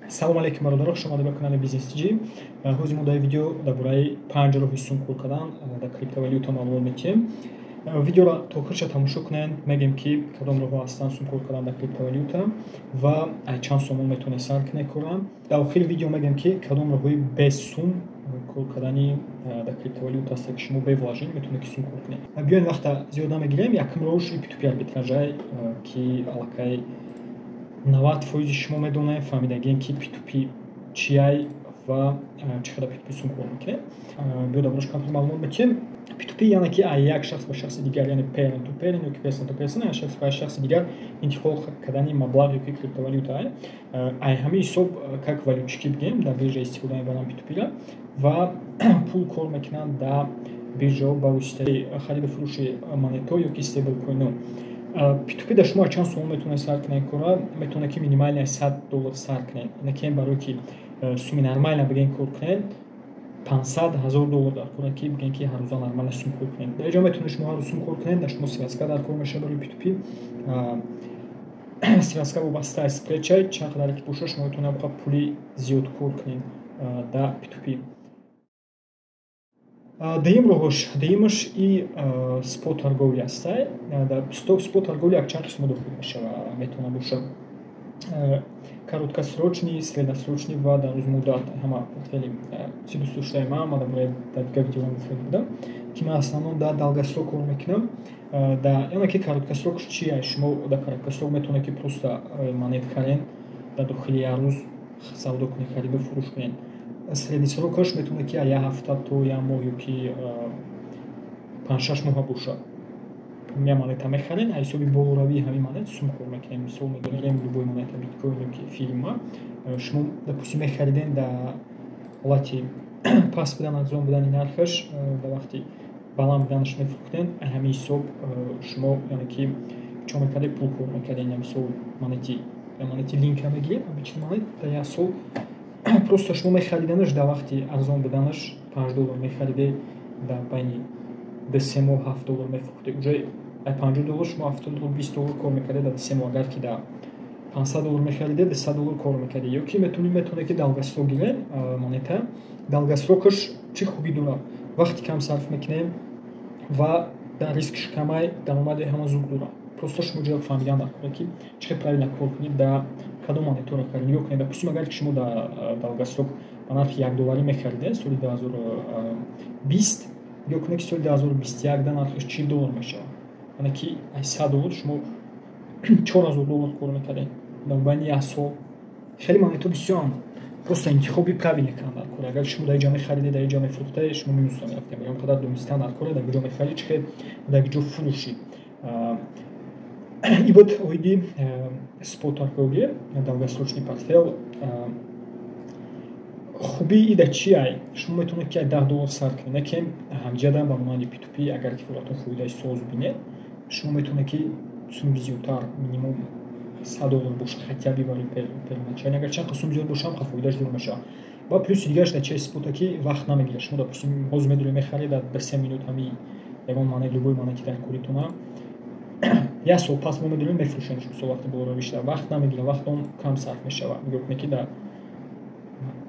Салом алейкум, бародаро, хуш омадед ба канали Бизнес TG. Ҳозир мо дар видео дар бораи панҷ роҳи сум кор кардан дар криптовалюта маълумот медиҳем. Видеоро то охирша тамошо кунед, мегӯем, ки кадом роҳҳо ҳастанд сум кор кардан дар криптовалюта ва чанд сомон метавонед сар кунед кора. Дар охири видео мегӯем, ки кадом роҳҳои без сум кор кардани дар криптовалюта ҳаст, ки шумо бе вложение метавонед ки сум кор кунед. Биёед, вақта зиёд намегирем. Якум роҳш P2P арбитражай, ки аллакай 90% шумо медонед, фаҳмидагием, ки P2P чиай ва чӣ қадар P2P сум кор мекунед. Биё, дар борааш камтар маълумот медиҳем. P2P, яъне ки аз як шахс ба шахси дигар, яъне peer to peer ё ки person to person, аз шахс ба шахси дигар интиқол кардани маблағ ё ки криптовалюта. Ай ҳамин ҳисоб, как валютчики бигем, дар биржа истифода мебаранд P2P-ра ва пул кор мекунанд дар биржаҳо ба воситаи хариду фурӯши монетҳо ё ки стейблкоинҳо. P2P дар шумо чанд сомон метавонед сар кунед кора? Метавонед, ки минимально аз 100 доллар сар кунед. Ин барое ки суми нормально бигем кор кунед, 500 ҳазор доллар дар кора, ки бигем, ки ҳаррӯза нормально сум кор кунед. Дар ҷо метавонед шумо ҳар рӯз сум кор кунед. Дар шумо связка дар кор мешавад барои P2P. Связка вобаста аз спредчай, чанд қадаре ки бошад, шумо метавонед ҳамон пули зиёд кор кунед дар P2P. Дуюм роҳош, дуюмаш и спот торговля ҳастай. Дар спот торговля якчанд қисмо дохил мешавад. Метавонад бошад короткосрочный, среднесрочный ва дарозмуддат. Ҳама портфели чи дӯст доштаи ман, дар бораи дар дигар видеоҳо гуфта будам, ки ман основном дар долгосрок кор мекунам. Яъне ки короткосрок чия? Шумо дар короткосрок метавонед, ки просто монет харен, дар дохили як рӯз савдо кунед, хариду фурӯш кунед. Средний срокаш метавонад, ки як ҳафта то як моҳ ё ки 5-6 моҳа бошад. Як монета мехарен, аз ҳисоби болоравии ҳамин монет сум кор мекунем. Мисол мегирем любой монета, биткоин ё ки эфириума. Шумо, допустим, мехариден дар ҳолати паст будан, арзон будани нархаш, дар вақти баланд буданаш мефурӯхтен. Ҳамин ҳисоб шумо, яъне ки, чо мекардед? Пул кор мекардед. Мисол, монети линка мегирем, обычный монет, дар як сол просто шумо мехариданаш дар вақти арзон буданаш 5 доллар мехариде, дар байни 2-3 моҳ 7 доллар мефурӯхте. Уже ай 50 доллар шумо 70 доллар, 20 доллар кор мекардед дар 2-3 моҳ. Агар ки дар 500 доллар мехариде, 200 доллар кор мекардед. Ё ки метавонед, ки долгосрок гиред монета. Долгосрокаш чӣ хубӣ дорад? Вақти кам сарф мекунем ва дар рискш камай, даромади ҳама зуд дорад. Просто шумо ҷо фаҳмидан дар кора, ки чӣ хел правильно кор кунед, дар кадом монетаро харид. Нигоҳ кунед, допустим, агар ки шумо дар долгосрок ба нархи 1 долларӣ мехаридед соли 2020, нигоҳ кунед, ки соли 2021 да нархаш 40 доллар мешавад. Яъне ки аз 100 доллар шумо 4000 доллар кор мекардед дар байни як сол. Хеле монетҳо бисёранд, просто интихоби правильно кардан дар кор. Агар шумо дар ҷо мехаридед, дар ҷо мефурӯхтед, шумо минус мерафтед. Он қадар донистан дар кора, дар куҷо мехарӣ, чӣ хел, дар куҷо фурӯшӣ. И вот оиди спот торговля, долгосрочный портфел. Хубии ида чия? Шумо метавонед, ки 10 доллар сар кунед, не ки ҳамҷадан ба монанди P2P. Агар ки худатон фоидаи соз бинед, шумо метавонед, ки суми зиёдтар, минимум 100 доллар боша хотя бы барои первоначально. Агар чанд сум зиёд боша, ҳам фоидааш зиёд мешавад. Ва плюси дигараш дар чиа спота, ки вақт намегирад. Шумо, допустим, ҳозир медоред, мехаред дар 2-3 минут ҳами ягон монет, любой монети дар коритона. Як сол пас мо медорем, мефурӯшем. Мисол, вақти болоравӣ шуда, вақт намегирад, вақт он кам сарф мешавад. Нигоҳ кунед, ки дар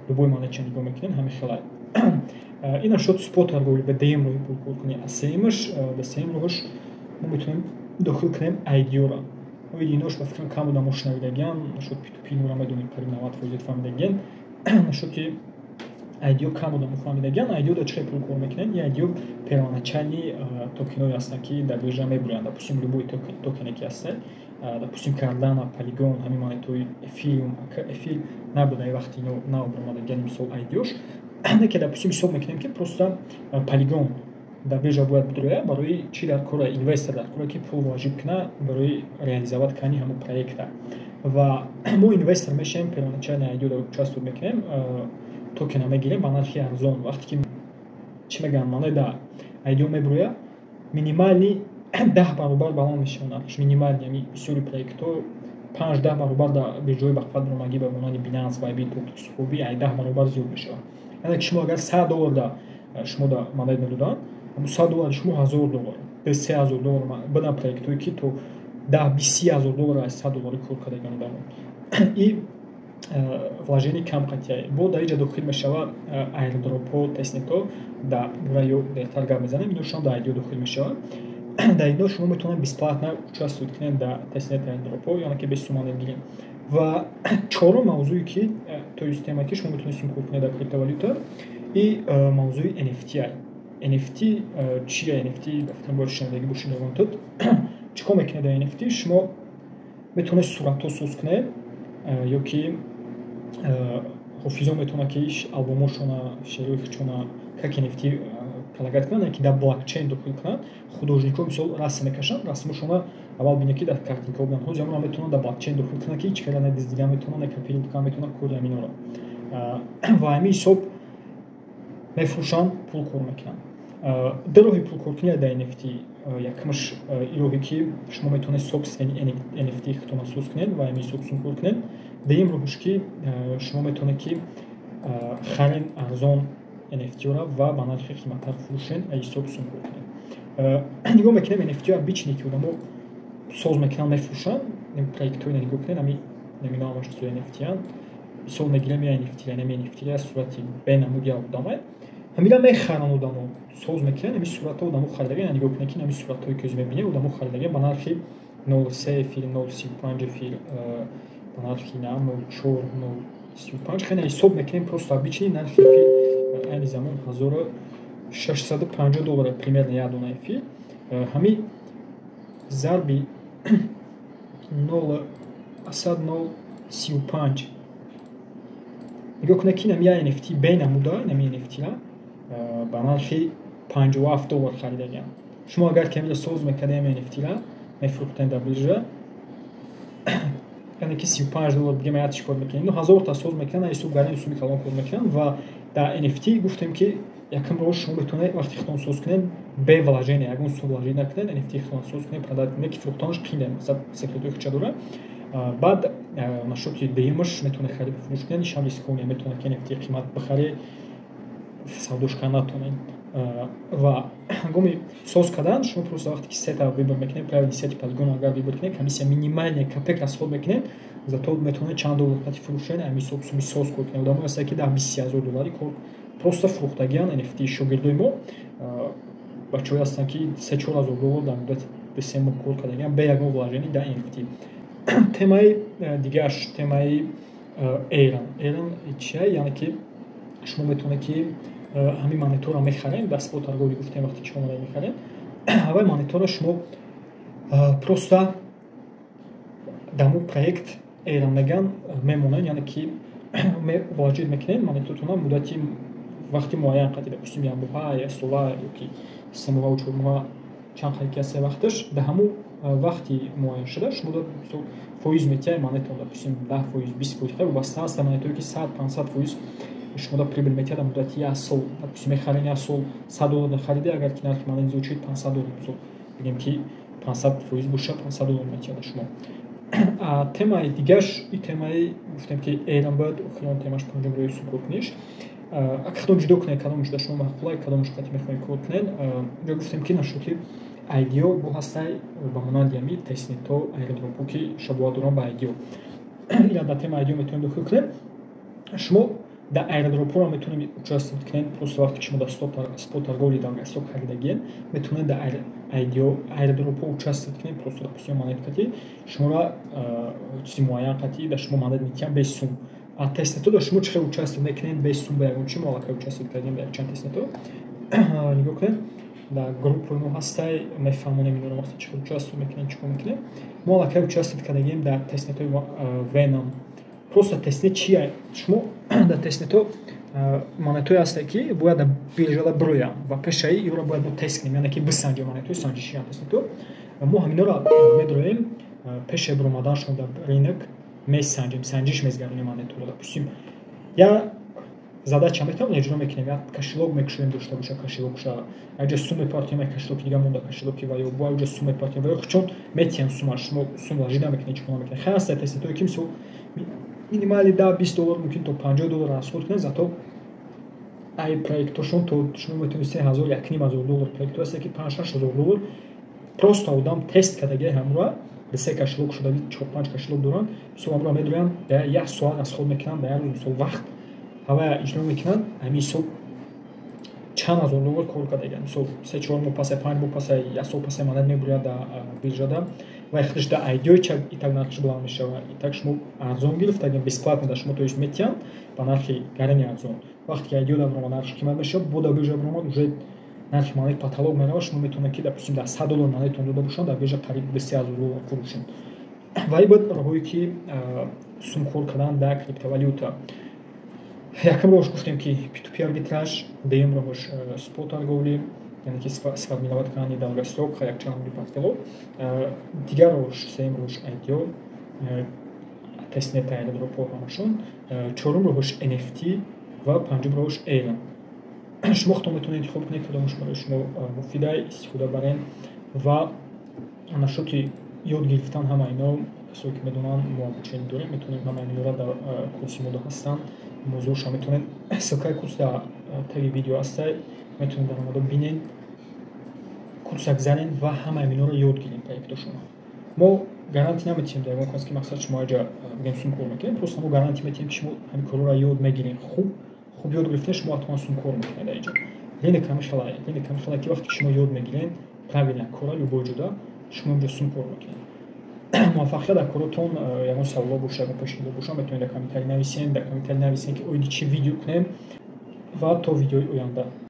любой монетча нигоҳ мекунед, ҳамин хела. Ина шуд спот торговля, ба дуюм роҳи пул кор кунед. А сеюмаш, ба сеюм роҳаш мо метавонем дохил кунем IDO-ра. Оиди инош, ба фикрам, кам одамо шунавидагиан. Нашуд P2P нора медонем, қариб 90% фаҳмидагиан. Нашуд ки IDO кам одамо фаҳмидагиан. IDO да чӣ хел пул кор мекунед? И IDO первоначальный токенҳое ҳастанд, ки дар биржа мебуранд. Допустим, любой токене ки ҳастад, допустим, Cardano, Polygon, ҳамин монетҳои Ethereum. Эфир набуда вақти ино наобромадагиан, мисол, IDO-ш не ки, допустим, ҳисоб мекунем, ки просто Polygon дар биржа бояд бидрояд. Барои чӣ дар кора? Инвестор дар кора, ки пул вложить кунад барои реализовать кардани ҳамон проекта. Ва мо инвестор мешавем, первоначально IDO да участвовать мекунем, токена мегирем ба нархи арзон. Вақте ки, чӣ мегӯянд, монета IDO мебурояд, минимальный 10 баробар баланд мешавад нархш, минимальный. Яъни бисёри проектҳо 5-10 баробар дар биржаҳои бақувват баромадагӣ, ба монанди Binance, Bybit, Huobi, ай 10 баробар зиёд мешавад. Яъне ки шумо агар 100 доллар да шумо да монет медоданд, ҳамун 100 доллари шумо 1000 доллар, 3 ҳазор доллар. Баъдан проектҳое, ки то 10, 20, 30 ҳазор доллар аз 100 доллари кор кардаган одамо. И Вложение кам қатъия. Бо дар инҷа дохил мешавад airdropҳо, тестнетҳо, дар бораи ё беҳтар гап мезанем, иношон дар IDO дохил мешавад. Дар ино шумо метавонед бесплатно участвовать кунед дар тестнет, airdropҳо, яъне ки без сумма гиред. Ва чорум мавзӯе ки, то есть тема, ки шумо метавонед сум кор кунед дар криптовалюта, и мавзӯи NFT. NFT чия? NFT гафтан бояд шунавандагӣ бошед ягон тут. Чӣ кор мекунед дар NFT? Шумо метавонед суратҳо соз кунед ё ки ҳофизон метавонад, ки албомошона, шеърҳои худшона как NFT предлагать кунанд, ки дар блокчейн дохил кунанд. Художникҳо, мисол, расм мекашанд, расмошона аввал бинед, ки дар картинкаҳо буданд, ҳозир ҳамонро метавонанд дар блокчейн дохил кунанд, ки ҳеҷ кара на дуздида метавонанд, на копировать кардан метавонанд кори ҳаминро. Ва ҳамин ҳисоб мефурӯшанд, пул кор мекунанд. Ду роҳи пулкоркунӣ дар NFT. Якумаш ин роҳе, ки шумо метавонед собственный NFT худтонро соз кунед ва ҳамин ҳисоб сум кор кунед. Дуюм роҳш, ки шумо метавонед, ки харен арзон NFT-ро ва ба нархи қиматтар фурӯшен, ҳисоб сум кор кунед. Нигоҳ мекунем NFT обычный, ки одамо соз мекунанд, мефурӯшанд. Проектҳои нигоҳ кунед, ами намино ҳамаш чизои NFT-анд. Мисол мегирем я NFT, яъне NFT сурати бенамуди одамай. Ҳамира мехаранд одамо, соз мекунанд, ҳамин суратҳо одамо харидагиан. Нигоҳ кунед, ки ҳамин суратҳое, ки ҳозир мебинед, одамо харидагиан ба нархи 0,3 эфир, 0,35 эфир, ба нархи на 0,4, 0,35. Хеле ҳисоб мекунем, просто обычный нархи эфир айни замон 1650 доллар примерно як дона эфир. Ҳамин зарби 0,035 нигоҳ кунед, ки инам як NFT бенамуда, инами NFT-ра ба нархи 57 доллар харидагиам. Шумо агар ки ҳаминро соз мекардем, NFT-ра мефурӯхтем дар биржа, яъне ки 35 доллар бигем, аят чӣ кор мекунед? Ино ҳазорта соз мекунанд, ҳисоб гарани суми калон кор мекунанд. Ва дар NFT гуфтем, ки якум роҳ, шумо метавонед вақти худтон соз кунед, бе вложение, ягон сум вложение накунед, NFT худтон соз кунед, продать кунед, ки фурӯхтанаш қиин, масалан, секретҳои худша дорад. Баъд насчёти дуюмаш, метавонед хариду фурӯш кунед, ишам рискованный, метавонед, ки NFT қимат бихаред, савдош карда натавонед. Ва ҳангоми соз кардан шумо просто вақте ки сета выбор мекунед, правильный сети полигон агар выбор кунед, комиссия минимальная, копейк расход мекунед, зато метавонед чанд доллар қати фурӯшед, ҳамин ҳисоб суми соз кор кунед. Одамое ҳастанд, ки 10-20 ҳазор доллари кор просто фурӯхтагиан NFT. Шогирдои мо, бачаҳое ҳастанд, ки 3-4 ҳазор доллар дар муддати 2-3 моҳ кор кардагиан бе ягон вложение дар NFT. Темаи дигараш, темаи Earn. Earn чия? Яъне ки шумо метавонед, ки ҳамин монеторро мехарем дар спот торговли, гуфтем, вақте ки шумо мехарем, ҳавай монеторро шумо просто дар проект Earn меган мемонед, яъне ки вложить мекунед монетотона муддати вақти муайян қати, допустим, як моҳа, як сола ёки 3 моҳа, 4 моҳа, чанд қадар ки аст вақташ. Дар ҳамун вақти муайяншуда шумо фоиз метиҳед монетон, допустим, 10%, 20%, хеле вобаста аст. Монетое, ки 100, 500% шумо прибыль метиҳад дар муддати як сол. Допустим, мехарем, як сол 100 доллар хариде, агар ки нархи монет зиёд шуд, 500 доллар, мисол бигем, ки 500% боша, 500 доллар метиҳад шумо. Темаи дигарш и темаи гуфтем, ки Earn буд. Охирон темаш, панҷум роҳи сум-коркуниш. Агар худтон ҷудо кунед, кадомаш дар шумо маъқулай, кадомаш қати мехоҳед кор кунед. Инҷо гуфтем, ки насчёти IDO бо ҳастай, ба монанди ҳами тестнетҳо, airdropҳо, ки шабоҳат доранд ба IDO. Ина дар тема IDO метавонем дохил кунем. Шумо дар airdropҳоро метавонед участвовать кунед. Просто вақте ки шумо дар спот торговли долгосрок харидагиед, метавонед дар IDO, airdropҳо участвовать кунед. Просто, допустим, монет қати шуморо чизи муайян қати дар шумо монет метиҳанд без сум. А тестнетҳо дар шумо чӣ хел участвовать мекунед без сум? Ба ягон чи мо аллакай участвовать кардем ба якчанд тестнетҳо. Нигоҳ кунед, дар группаи мо ҳастай, мефаҳмонем инро, вақте чӣ хел участвовать мекунем, чӣ кор мекунем. Мо аллакай участвовать кардагием дар тестнетҳои Venom. Просто тестнет чия? Шумо дар тестнетҳо монетҳое ҳастанд, ки бояд дар биржада бироянд ва пешаи инро бояд мо тест кунем, яъне ки бисанҷем монетҳои санҷишиам тестнетҳо. Мо ҳаминҳоро медроем, пешаи биромаданашон дар рынок месанҷем, санҷиш мезгаронем монетҳоро. Допустим, як задача метавонем иҷро мекунем, як кошелёк мекушоем, дошта боша кошелёкша, якҷо сум мепартоем, як кошелёки дига монда, кошелёки ва ё бо якҷо сум мепартоем ва ё чун метиҳанд сума, шумо сум вложить намекунед, чӣ кор намекунед. Хеле ҳастанд тестнетҳое, ки мисол минимали 10-20 доллар, мумкин то 50 доллар расход кунед, зато ай проектҳошон то шумо метавонед 3000, 1500 доллар. Проектҳо ҳастанд, ки 5-6 ҳазор доллар просто одам тест кардагиа ҳамура. Се кошелёк шудаги, чор панҷ кошелёк доранд. Мисол, амро медуранд, дар як соат расход мекунанд, дар як рӯз, мисол, вақт ҳавая иҷро мекунанд. Ҳамин ҳисоб чанд ҳазор доллар кор кардагианд. Мисол, 3-4 моҳ паса, 5 моҳ паса, як сол паса монет мебуряд дар биржада ва худаш дар IDO итак нархш баланд мешавад. Итак, шумо арзон гирифтагин, бесплатно дар шумо, то есть, метиҳанд ба нархи гарани арзон. Вақте ки IDO дар баромад, нархш қимат мешавад, бо дар биржа баромад, уже нархи монет потолок меравад. Шумо метавонед ки, допустим, дар 100 доллар монетон дода бошанд, дар биржа қариб 2-3 ҳазор доллар фурӯшед. Ва ин буд роҳҳое ки сум кор кардан дар криптовалюта. Якум роҳш гуфтем ки P2P арбитраж, дуюм роҳш спот торговли, яъне ки сформировать кардани долгосрок якчанд рӯи портфело, дигар роҳш, сеюм роҳш IDO, тестнет, airdrop ҳамашон, чорум роҳш NFT ва панҷум роҳш Earn. Шумо худтон метавонед интихоб кунед, кадомаш барои шумо муфида, истифода барен. Ва нашоти ёд гирифтан ҳама ино, касое ки медонанд, мо обучение дорем, метавонем ҳама инора, дар курси мо ҳастанд мавзӯъша. Метавонед, ссылкаи курс дар таги видео ҳастай, метавонед дар омода бинед, курса гзарен ва ҳамаи иноро ёд гирем. Проектошона мо гарантия наметиҳем дар ягон кас, ки мақсад шумо аҷа бигем сум кор мекунед. Просто мо гарантия метиҳем, ки шумо ҳамин корҳоро ёд мегиред, хуб хуб ёд гирифтед, шумо ҳатман сум кор мекунед. Дар иҷо рынок ҳамихелае, ки вақте ки шумо ёд мегиред правильно кора, любой ҷода шумо инҷо сум кор мекунед. Муваффақият дар коротон. Ягон саволо боша, ягон пешниҳодо боша, метавонед дар комментарий нависед, ки оиди чӣ видео кунем. Ва то видеои оянда.